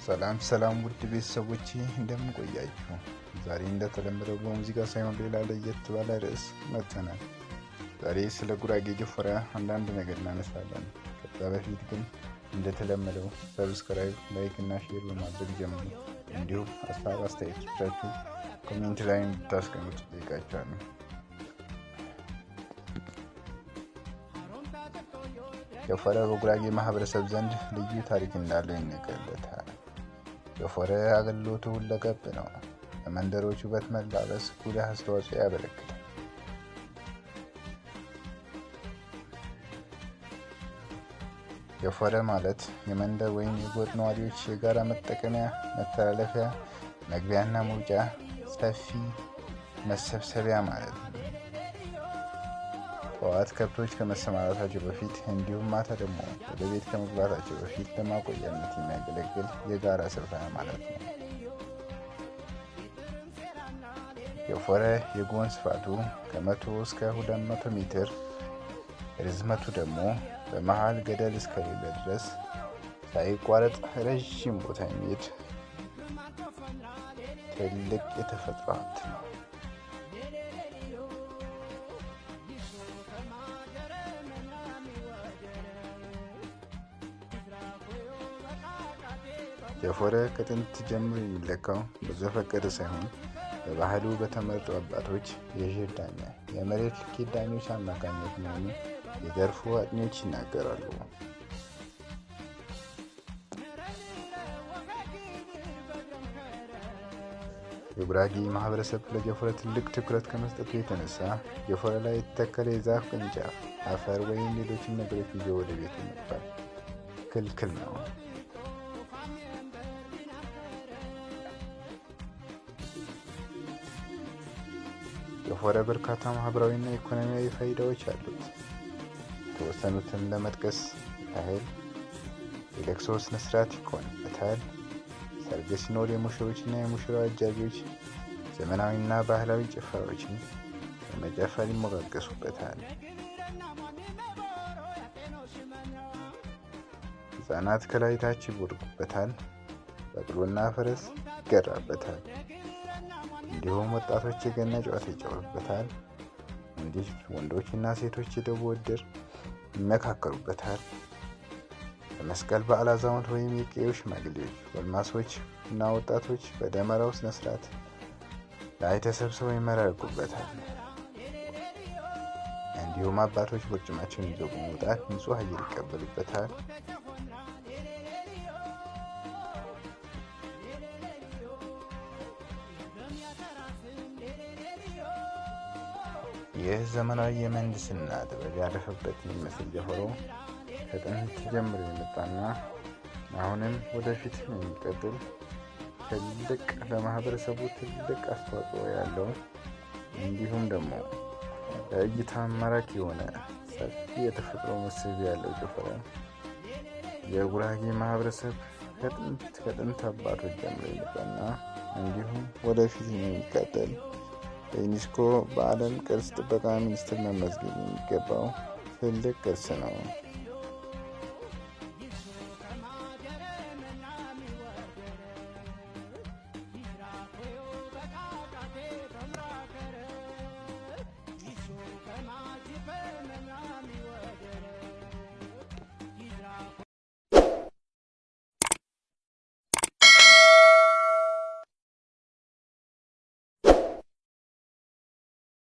ሰላም ሰላም ውድ ቤተሰቦቼ እንደምን ቆያችሁ? ዛሬ እንደተለመደው በሙዚቃ ሳይሆን ሌላ ለየት ባለ ርዕስ መጥተናል። ዛሬ ስለ ጉራጌ ጀፎረ አንዳንድ ነገር እናነሳለን። ከዛ በፊት ግን እንደተለመደው subscribe፣ like እና share በማድረግ ጀምሩ። እንዲሁም ሀሳብ አስተያየቶቻችሁ comment ላይ እንድታስቀምጡ ጠይቃችኋለሁ። ጀፎረ በጉራጌ ማህበረሰብ ዘንድ ልዩ ታሪክ እንዳለው ይነገርለታል። ጀፎረ አገልግሎቱ ሁለገብ ነው። ለመንደሮች ውበት መላበስ ጉልህ አስተዋጽኦ ያበረክታል። ጀፎረ ማለት የመንደር ወይም የጎጥ ነዋሪዎች የጋራ መጠቀሚያ፣ መተላለፊያ፣ መግቢያና መውጫ ሰፊ መሰብሰቢያ ማለት ነው። ጠዋት ከብቶች ከመሰማራታቸው በፊት እንዲሁም ማታ ደግሞ ወደ ቤት ከመግባታቸው በፊት ለማቆያነት የሚያገለግል የጋራ ስፍራ ማለት ነው። ጀፎረ የጎን ስፋቱ ከ100 እስከ 200 ሜትር፣ ርዝመቱ ደግሞ በመሃል ገደል እስከሌለ ድረስ ሳይቋረጥ ረዥም ቦታ የሚሄድ ትልቅ የተፈጥሮ ሀብት ነው። ጀፎረ ከጥንት ጀምሮ የሚለካው በዘፈቀደ ሳይሆን በባህሉ በተመረጡ አባቶች፣ የዥር ዳኛ፣ የመሬት ልኬት ዳኞች አማካኝነት መሆኑ የዘርፉ አጥኚዎች ይናገራሉ። የጉራጌ ማህበረሰብ ለጀፎረ ትልቅ ትኩረት ከመስጠቱ የተነሳ ጀፎረ ላይ የተተከለ የዛፍ ቅርንጫፍ፣ አፈር ወይም ሌሎችን ነገሮች ይዞ ወደ ቤቱ መግባት ክልክል ነው። ጀፎረ በርካታ ማህበራዊና ኢኮኖሚያዊ ፋይዳዎች አሉት። የተወሰኑትን ለመጥቀስ ያህል የለቅሶ ስነ ስርዓት ይኮንበታል። ሰርግ ሲኖር የሙሽሮችና የሙሽራው አጃቢዎች ዘመናዊና ባህላዊ ጭፈራዎችን በመጨፈር ይሞጋገሱበታል። ህጻናት ከላይ ታች ይቦርቁበታል። በቅሎና ፈረስ ይገራበታል። እንዲሁም ወጣቶች የገና ጨዋታ ይጫወቱበታል። እንዲህ ወንዶችና ሴቶች የደቦ ዕድር ይመካከሩበታል። በመስቀል በዓል አዛውንት ወይም የቀዬው ሽማግሌዎች፣ ጎልማሶች እና ወጣቶች በደመራው ስነ ስርዓት ላይ ተሰብስበው ይመረቁበታል። እንዲሁም አባቶች ቦርጭማቸውን ይዘው በመውጣት ንጹህ አየር ይቀበሉበታል። ይህ ዘመናዊ የምህንድስና ጥበብ ያረፈበት የሚመስል ጀፎረ ከጥንት ጀምሮ የመጣና አሁንም ወደፊት የሚቀጥል ትልቅ ለማህበረሰቡ ትልቅ አስተዋጽኦ ያለው እንዲሁም ደግሞ ለእይታ ማራኪ የሆነ ሰፊ የተፈጥሮ መስህብ ያለው ጀፎረ የጉራጌ ማህበረሰብ ከጥንት አባቶች ጀምሮ የመጣና እንዲሁም ወደፊት የሚቀጥል በዩኔስኮ በዓለም ቅርስ ጥበቃ ሚኒስቴር መመዝገብ የሚገባው ትልቅ ቅርስ ነው።